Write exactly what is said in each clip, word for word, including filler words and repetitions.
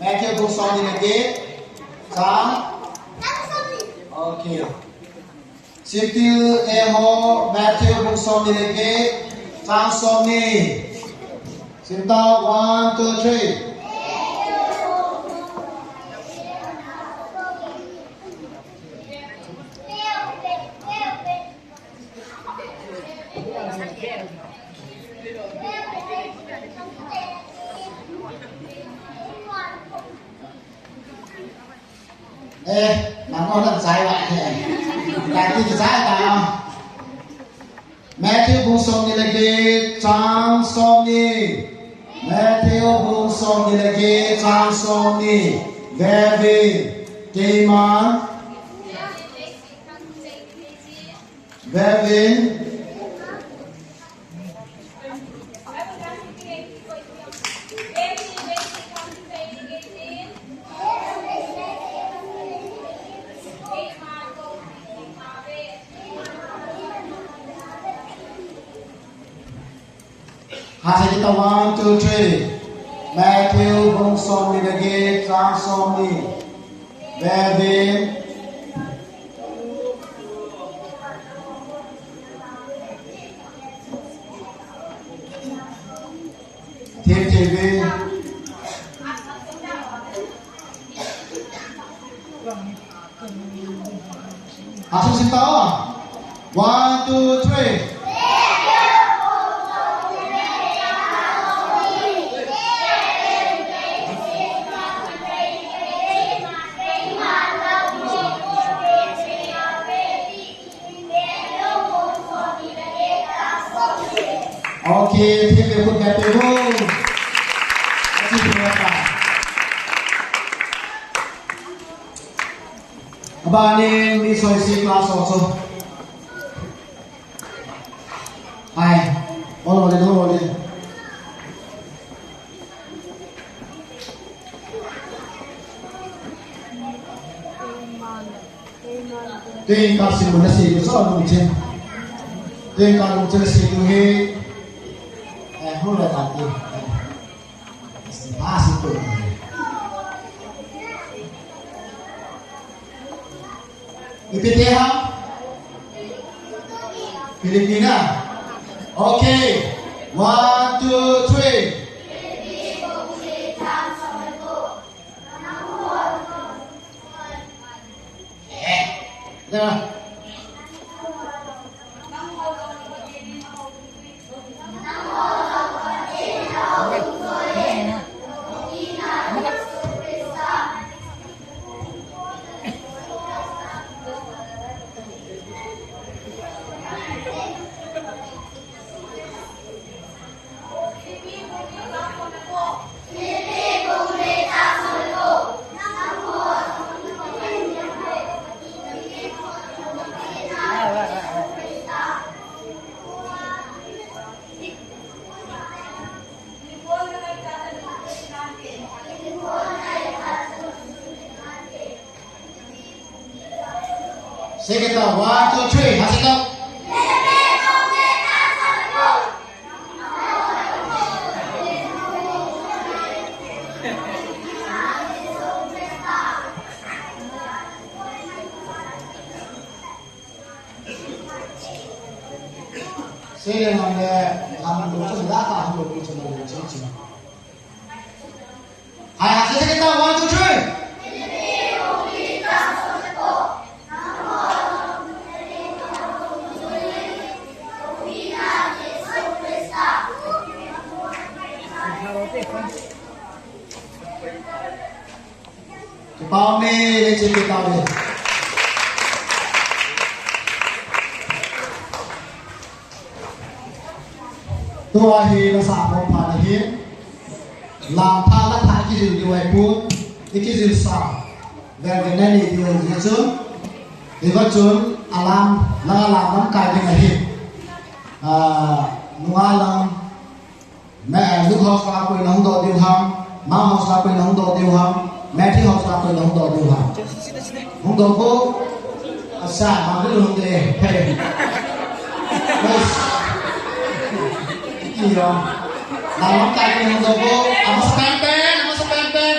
Matthew bung somni le get, chang. Okay. Simtil e ho, Matthew bung somni le get, chang somni. Simtao, one, two, three. Eh, nang ko nang chai wa ke. Ka ti chai ta. Matthew bung somni le get, chang somni. Matthew bung somni le get, chang somni. Vevin, keiman. Vevin. Hahsa kit ta, one, two, three. Matthew bung somni le get, chang somni. Vevin. Thip thip in. Hahsa sim ta. One, two, three. Okay, thip le khut le pe ho. Achi pe ta. Abani mi soi si class also. Hai, olo le, olo le. Tuin ka sim na si tu so lungchen. Tuin ka lungchen si tu hi. Eh, hu la ta ti. Ba si tu. Ipi te ham? Filipina. Okay. One, two, three. Eh. Dah. Second time, one, two, three, hahsa ta. Sele man le, lam lo chun la ka lo ki chun lo chun chun. Hai, hai, sele kita, one, two, three. Kipah me, le che kipah me. Tua hi lasa pha pha na hi. Lam pha la pha kijil diu ahi pon. Ikijil sa. Ven ven na ni diu ahi chun. Iva chun alam, lang alam lam kai ding ahi. Ah, nunga lam. Ma, eh, Luke house la koi na hung doh diu ham, Mark house la koi na hung doh diu ham, Matthew house la koi na hung doh diu ham. Hung doh ko, asa, ma lu hung de, hey. Yes. Iyo. Na hung kai na hung doh ko, amasa pen pen, amasa pen pen.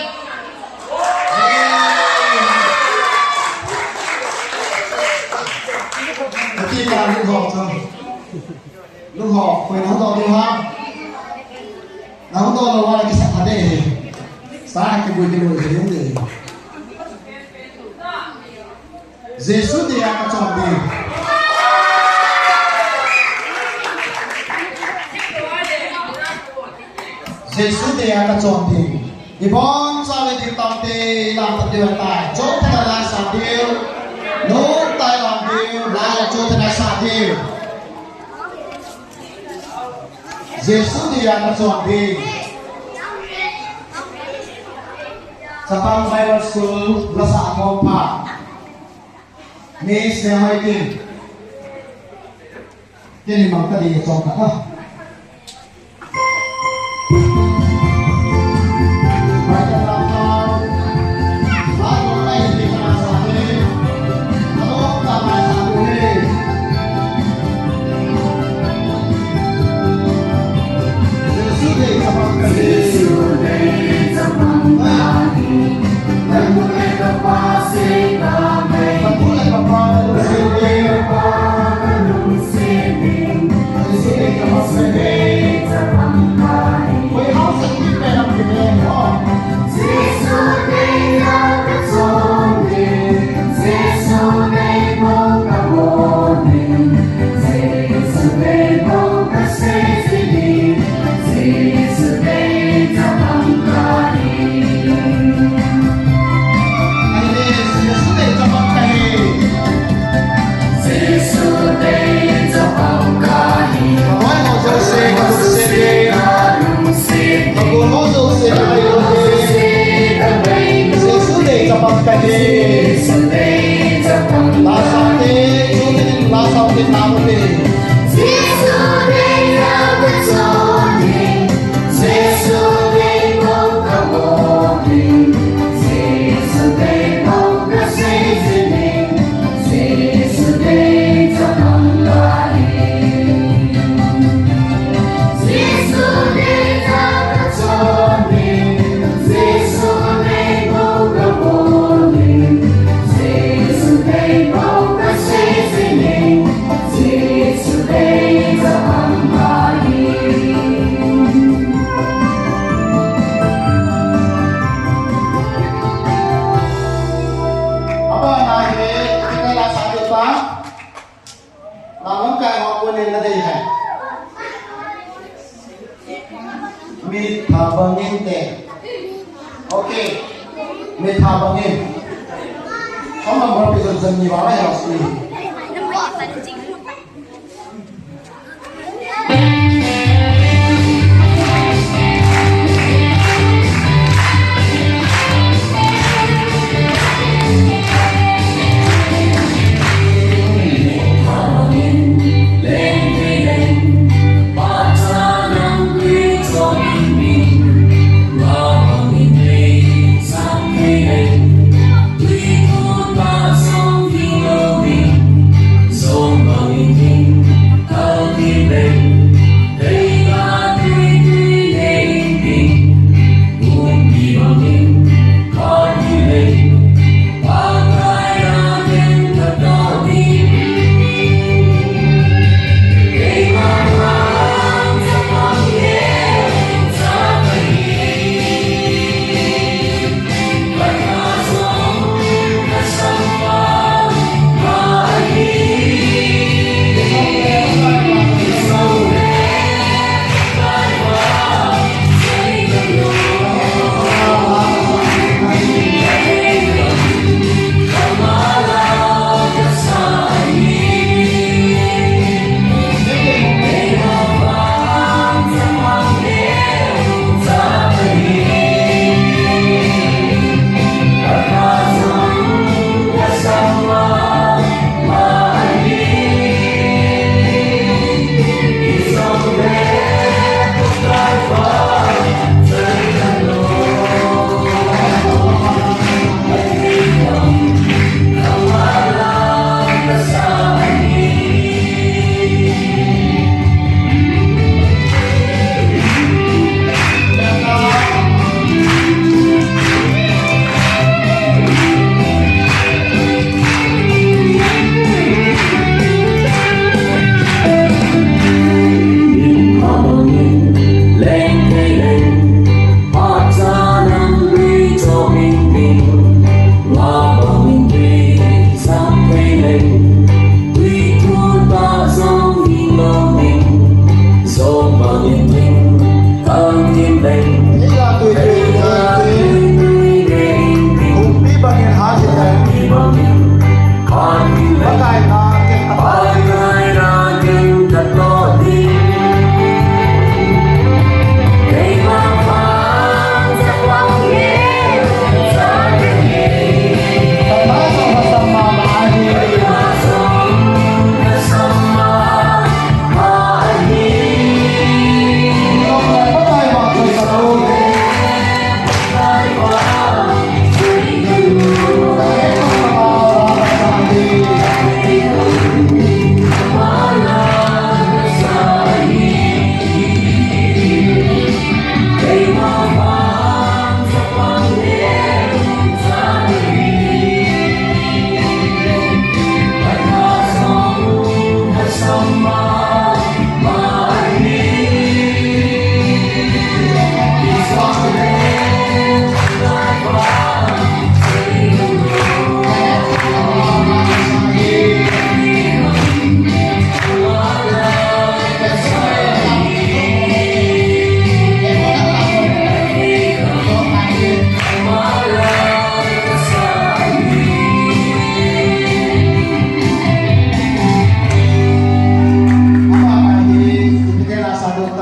Ati ka lungho chu. Lungho, koi nahung doh diu ham? Nahung doh lou uva le kisa thei ding ahi. Sa kibui kilou ahi ding ahi. Jesu deija kachon ding. Jesu deija kachon ding. Ibon chauve ding tamte, ilam tah diu ahitai. Chonphat a laisah diu. Nungtai lam diu, lai chonphat a laisah diu. Jesu deija kachon ding. Chapang Bible School, lasa thom pha. Miss Nehoi Kim. Kei ni mang ka ding chong ka. Aba na he, kita la sa kita. Nalam kai ho ko len na dei hai. Mi tha bangin te. Okay. Mi tha bangin. Hama mo pi zan zan ni ba la ya si.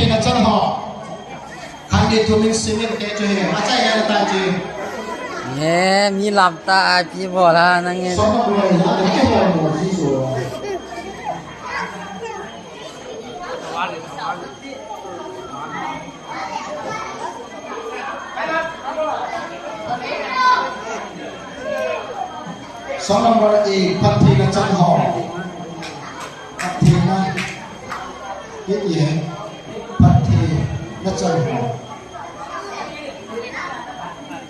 Phatthei nachan ho. Khat ni thum in sim in kei chu hi. Achai ngai na tai chu. He, mi lam ta a pi bol a nang e. Sawm na bul a hi a, kei bol mo ji so. Song number eight, phatthei nachan ho. Phatthei na. Hiti hi. Phatthei nachan ho.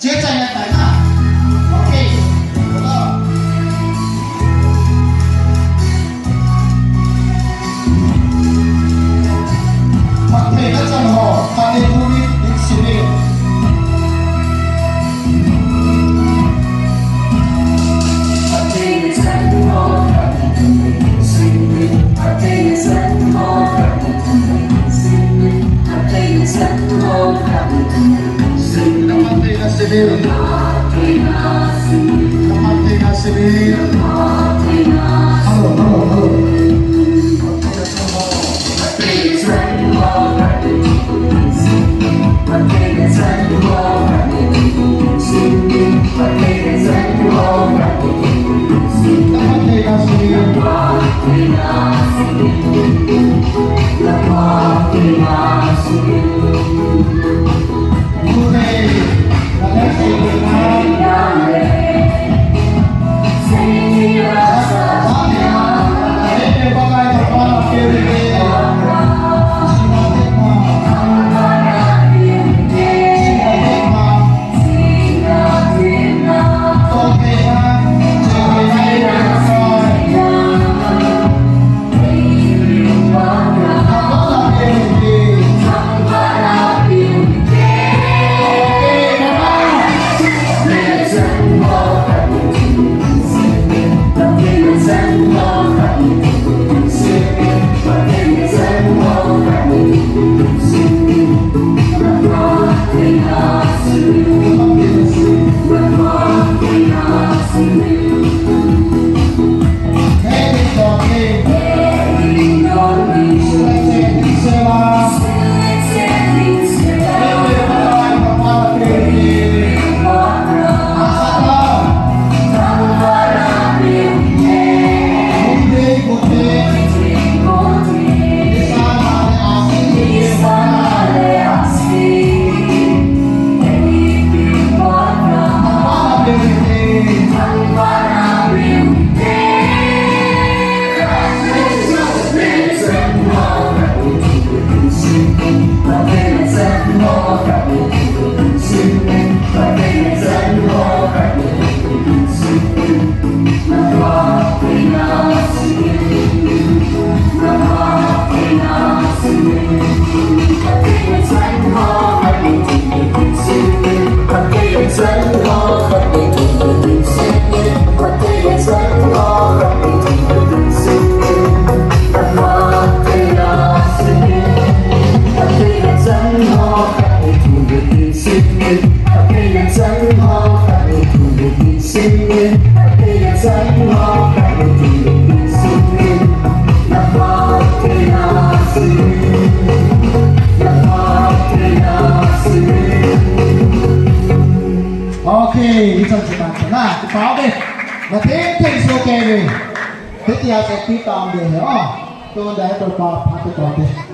Che chai na tai na. Okay. Phatthei nachan ho, khat ni thum in sim in. Okay, ichan chitan chana, kipa be. Na thei thei so ke be. Teti a se ti tam be he, oh. Tun da he to pa, pa to pa be.